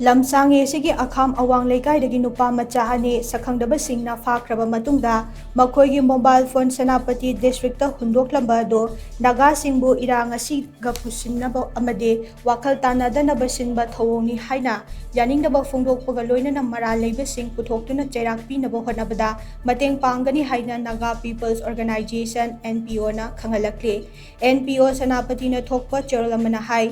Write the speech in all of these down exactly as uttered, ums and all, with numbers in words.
ꯂꯝꯁꯥꯡ ꯑꯦꯁꯤꯒꯤ ꯑꯈꯥꯝ ꯑꯋꯥꯡ ꯂꯩꯀꯥꯏꯗꯒꯤ ꯅꯨꯄꯥ ꯃꯆꯥ ꯑꯅꯤ ꯁꯛꯈꯪꯗꯕꯁꯤꯡꯅ ꯐꯥꯈ꯭ꯔꯕ ꯃꯇꯨꯡꯗ ꯃꯈꯣꯏꯒꯤ ꯃꯣꯕꯥꯏꯜ ꯐꯣꯟ ꯁꯦꯅꯥꯄꯇꯤ ꯗꯤꯁꯇ꯭ꯔꯤꯛꯇ ꯍꯨꯟꯗꯣꯛꯂꯝꯕ ꯑꯗꯨ ꯅꯥꯒꯥꯁꯤꯡꯕꯨ ꯏꯔꯥꯡ ꯑꯁꯤꯒ ꯄꯨꯁꯤꯟꯅꯕ ꯑꯃꯗꯤ ꯋꯥꯈꯜ ꯇꯥꯅꯗꯅꯕ ꯁꯤꯟꯕ ꯊꯧꯑꯣꯡꯅꯤ ꯍꯥꯏꯅ ꯌꯥꯅꯤꯡꯗꯕ ꯐꯣꯡꯗꯣꯛꯄꯒ ꯂꯣꯏꯅꯅ ꯃꯔꯥꯜ ꯂꯩꯕꯁꯤꯡ ꯄꯨꯊꯣꯛꯇꯨꯅ ꯆꯩꯔꯥꯛ ꯄꯤꯅꯕ ꯍꯣꯠꯅꯕꯗ ꯃꯇꯦꯡ ꯄꯥꯡꯒꯅꯤ ꯍꯥꯏꯅ Naga peoples organisation, N P ꯑꯣꯅ ꯈꯪꯍꯜꯂꯛꯂꯤ꯫ ꯑꯦꯟ ꯄꯤ ꯑꯣ ꯁꯦꯅꯥꯄꯇꯤꯅ ꯊꯣꯛꯄ ꯆꯦꯔꯣꯜ ꯑꯃꯅ ꯍꯥꯏ,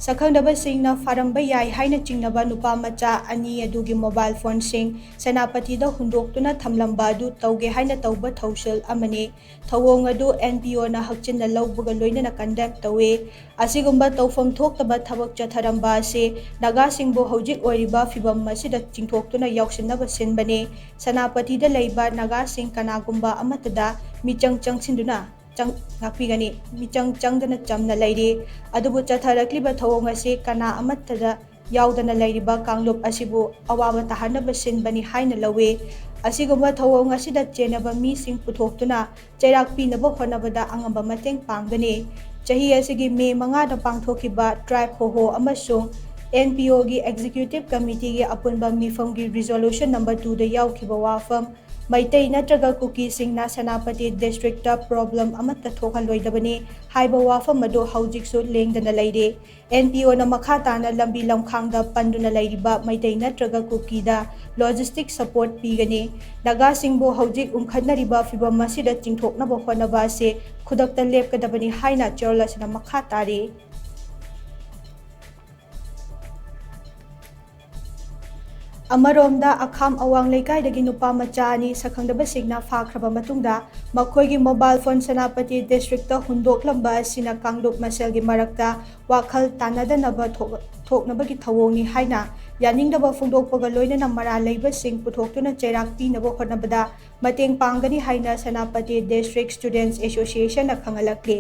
ꯁꯛꯈꯪꯗꯕꯁꯤꯡꯅ ꯐꯥꯔꯝꯕ ꯌꯥꯏ ꯍꯥꯏꯅ ꯆꯤꯡꯅꯕ ꯅꯨꯄꯥ ꯃꯆꯥ ꯑꯅꯤ ꯑꯗꯨꯒꯤ ꯃꯣꯕꯥꯏꯜ ꯐꯣꯟꯁꯤꯡ ꯁꯦꯅꯥꯄꯇꯤꯗ ꯍꯨꯟꯗꯣꯛꯇꯨꯅ ꯊꯝꯂꯝꯕ ꯑꯗꯨ ꯇꯧꯒꯦ ꯍꯥꯏꯅ ꯇꯧꯕ ꯊꯧꯁꯤꯜ ꯑꯃꯅꯤ꯫ ꯊꯧꯑꯣꯡ ꯑꯗꯨ ꯑꯦꯟ ꯄꯤ ꯑꯣꯅ ꯍꯛꯆꯤꯟꯅ ꯂꯧꯕꯒ ꯂꯣꯏꯅꯅ ꯀꯟꯗꯦꯝ ꯇꯧꯏ꯫ ꯑꯁꯤꯒꯨꯝꯕ ꯇꯧꯐꯝ ꯊꯣꯛꯇꯕ ꯊꯕꯛ ꯆꯠꯊꯔꯝꯕ ꯑꯁꯤ ꯅꯥꯒꯥꯁꯤꯡꯕꯨ ꯍꯧꯖꯤꯛ ꯑꯣꯏꯔꯤꯕ ꯐꯤꯚꯝ ꯑꯁꯤꯗ ꯆꯤꯡꯊꯣꯛꯇꯨꯅ ꯌꯥꯎꯁꯤꯟꯅꯕ ꯁꯤꯟꯕꯅꯤ꯫ ꯁꯦꯅꯥꯄꯇꯤꯗ ꯂꯩꯕ ꯅꯥꯒꯥꯁꯤꯡ ꯀꯅꯥꯒꯨꯝꯕ ꯑꯃꯠꯇꯗ ꯃꯤꯆꯪ ꯆꯪꯁꯤꯟꯗꯨꯅ ꯆꯪ-, ꯉꯥꯛꯄꯤꯒꯅꯤ꯫ ꯃꯤꯆꯪ ꯆꯪꯗꯅ ꯆꯝꯅ ꯂꯩꯔꯤ꯫ ꯑꯗꯨꯕꯨ ꯆꯠꯊꯔꯛꯂꯤꯕ ꯊꯧꯑꯣꯡ ꯑꯁꯤ ꯀꯅꯥ ꯑꯃꯠꯇꯗ ꯌꯥꯎꯗꯅ ꯂꯩꯔꯤꯕ ꯀꯥꯡꯂꯨꯞ ꯑꯁꯤꯕꯨ ꯑꯋꯥꯕ ꯇꯥꯍꯟꯅꯕ ꯁꯤꯟꯕꯅꯤ ꯍꯥꯏꯅ ꯂꯧꯏ꯫ ꯑꯁꯤꯒꯨꯝꯕ ꯊꯧꯑꯣꯡ ꯑꯁꯤꯗ ꯆꯦꯟꯅꯕ ꯃꯤꯁꯤꯡ ꯄꯨꯊꯣꯛꯇꯨꯅ ꯆꯩꯔꯥꯛ ꯄꯤꯅꯕ ꯍꯣꯠꯅꯕꯗ ꯑꯉꯝꯕ ꯃꯇꯦꯡ ꯄꯥꯡꯒꯅꯤ꯫ ꯆꯍꯤ ꯑꯁꯤꯒꯤ ꯃꯦ ꯃꯉꯥꯗ ꯄꯥꯡꯊꯣꯛꯈꯤꯕ ꯇ꯭ꯔꯥꯏꯕ ꯍꯣꯍꯣ ꯑꯃꯁꯨꯡ ꯑꯦꯟ ꯄꯤ ꯑꯣꯒꯤ ꯑꯦꯛꯖꯤꯀ꯭ꯌꯨꯇꯤꯚ ꯀꯃꯤꯇꯤꯒꯤ ꯑꯄꯨꯟꯕ ꯃꯤꯐꯝꯒꯤ ꯔꯤꯖꯣꯂꯨꯁꯟ ꯅꯝꯕꯔ ꯇꯨꯗ ꯌꯥꯎꯈꯤꯕ ꯋꯥꯐꯝ, ꯃꯩꯇꯩ ꯅꯠꯇ꯭ꯔꯒ ꯀꯨꯀꯤꯁꯤꯡꯅ ꯁꯦꯅꯥꯄꯇꯤ ꯗꯤꯁꯇ꯭ꯔꯤꯛꯇ ꯄ꯭ꯔꯣꯕ꯭ꯂꯦꯝ ꯑꯃꯠꯇ ꯊꯣꯛꯍꯜꯂꯣꯏꯗꯕꯅꯤ ꯍꯥꯏꯕ ꯋꯥꯐꯝ ꯑꯗꯨ ꯍꯧꯖꯤꯛꯁꯨ ꯂꯦꯡꯗꯅ ꯂꯩꯔꯤ꯫ ꯑꯦꯟ ꯄꯤ ꯑꯣꯅ ꯃꯈꯥ ꯇꯥꯅ ꯂꯝꯕꯤ ꯂꯝꯈꯥꯡꯗ ꯄꯟꯗꯨꯅ ꯂꯩꯔꯤꯕ ꯃꯩꯇꯩ ꯅꯠꯇ꯭ꯔꯒ ꯀꯨꯀꯤꯗ ꯂꯣꯖꯤꯁꯇꯤꯛ ꯁꯄꯣꯔꯠ ꯄꯤꯒꯅꯤ꯫ ꯅꯥꯒꯥꯁꯤꯡꯕꯨ ꯍꯧꯖꯤꯛ ꯎꯪꯈꯠꯅꯔꯤꯕ ꯐꯤꯚꯝ ꯑꯁꯤꯗ ꯆꯤꯡꯊꯣꯛꯅꯕ ꯍꯣꯠꯅꯕ ꯑꯁꯤ ꯈꯨꯗꯛꯇ ꯂꯦꯞꯀꯗꯕꯅꯤ ꯍꯥꯏꯅ ꯆꯦꯔꯣꯜ ꯑꯁꯤꯅ ꯃꯈꯥ ꯇꯥꯔꯤ꯫ ꯑꯃꯔꯣꯝꯗ, ꯑꯈꯥꯝ ꯑꯋꯥꯡ ꯂꯩꯀꯥꯏꯗꯒꯤ ꯅꯨꯄꯥ ꯃꯆꯥ ꯑꯅꯤ ꯁꯛꯈꯪꯗꯕꯁꯤꯡꯅ ꯐꯥꯈ꯭ꯔꯕ ꯃꯇꯨꯡꯗ ꯃꯈꯣꯏꯒꯤ ꯃꯣꯕꯥꯏꯜ ꯐꯣꯟ ꯁꯦꯅꯥꯄꯇꯤ ꯗꯤꯁꯇ꯭ꯔꯤꯛꯇ ꯍꯨꯟꯗꯣꯛꯂꯝꯕ ꯑꯁꯤꯅ ꯀꯥꯡꯂꯨꯞ ꯃꯁꯦꯜꯒꯤ ꯃꯔꯛꯇ ꯋꯥꯈꯜ ꯇꯥꯅꯗꯅꯕ ꯊꯣꯛ-, ꯊꯣꯛꯅꯕꯒꯤ ꯊꯧꯑꯣꯡꯅꯤ ꯍꯥꯏꯅ ꯌꯥꯅꯤꯡꯗꯕ ꯐꯣꯡꯗꯣꯛꯄꯒ ꯂꯣꯏꯅꯅ ꯃꯔꯥꯜ ꯂꯩꯕꯁꯤꯡ ꯄꯨꯊꯣꯛꯇꯨꯅ ꯆꯩꯔꯥꯛ ꯄꯤꯅꯕ ꯍꯣꯠꯅꯕꯗ ꯃꯇꯦꯡ ꯄꯥꯡꯒꯅꯤ ꯍꯥꯏꯅ ꯁꯦꯅꯥꯄꯇꯤ ꯗꯤꯁꯇ꯭ꯔꯤꯛ ꯁ꯭ꯇꯨꯗꯦꯟꯠꯁ ꯑꯦꯁꯣꯁꯤꯌꯦꯁꯟꯅ ꯈꯪꯍꯜꯂꯛꯂꯤ꯫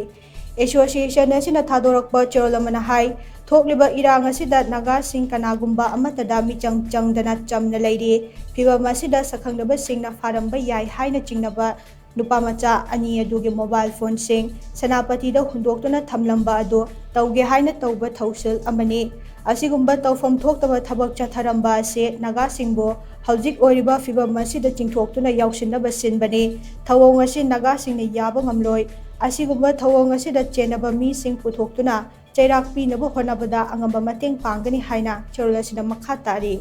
ꯑꯦꯁꯣꯁꯤꯌꯦꯁꯟ ꯑꯁꯤꯅ ꯊꯥꯗꯣꯔꯛꯄ ꯆꯦꯔꯣꯜ ꯑꯃꯅ ꯍꯥꯏ, ꯊꯣꯛꯂꯤꯕ ꯏꯔꯥꯡ ꯑꯁꯤꯗ ꯅꯥꯒꯥꯁꯤꯡ ꯀꯅꯥꯒꯨꯝꯕ ꯑꯃꯠꯇꯗ ꯃꯤꯆꯪ ꯆꯪꯗꯅ ꯆꯝꯅ ꯂꯩꯔꯤ꯫ ꯐꯤꯚꯝ ꯑꯁꯤꯗ ꯁꯛꯈꯪꯗꯕꯁꯤꯡꯅ ꯐꯥꯔꯝꯕ ꯌꯥꯏ ꯍꯥꯏꯅ ꯆꯤꯡꯅꯕ ꯅꯨꯄꯥ ꯃꯆꯥ ꯑꯅꯤ ꯑꯗꯨꯒꯤ ꯃꯣꯕꯥꯏꯜ ꯐꯣꯟꯁꯤꯡ ꯁꯦꯅꯥꯄꯇꯤꯗ ꯍꯨꯟꯗꯣꯛꯇꯨꯅ ꯊꯝꯂꯝꯕ ꯑꯗꯨ ꯇꯧꯒꯦ ꯍꯥꯏꯅ ꯇꯧꯕ ꯊꯧꯁꯤꯜ ꯑꯃꯅꯤ꯫ ꯑꯁꯤꯒꯨꯝꯕ ꯇꯧꯐꯝ ꯊꯣꯛꯇꯕ ꯊꯕꯛ ꯆꯠꯊꯔꯝꯕ ꯑꯁꯤ ꯅꯥꯒꯥꯁꯤꯡꯕꯨ ꯍꯧꯖꯤꯛ ꯑꯣꯏꯔꯤꯕ ꯐꯤꯚꯝ ꯑꯁꯤꯗ ꯆꯤꯡꯊꯣꯛꯇꯨꯅ ꯌꯥꯎꯁꯤꯟꯅꯕ ꯁꯤꯟꯕꯅꯤ꯫ ꯊꯧꯑꯣꯡ ꯑꯁꯤ ꯅꯥꯒꯥꯁꯤꯡꯅ ꯌꯥꯕ ꯉꯝꯂꯣꯏ꯫ ꯑꯁꯤꯒꯨꯝꯕ ꯊꯧꯑꯣꯡ ꯑꯁꯤꯗ ꯆꯦꯟꯅꯕ ꯃꯤꯁꯤꯡ ꯄꯨꯊꯣꯛꯇꯨꯅ ꯆꯩꯔꯥꯛ ꯄꯤꯅꯕ ꯍꯣꯠꯅꯕꯗ ꯑꯉꯝꯕ ꯃꯇꯦꯡ ꯄꯥꯡꯒꯅꯤ ꯍꯥꯏꯅ ꯆꯦꯔꯣꯜ ꯑꯁꯤꯗ ꯃꯈꯥ ꯇꯥꯔꯤ꯫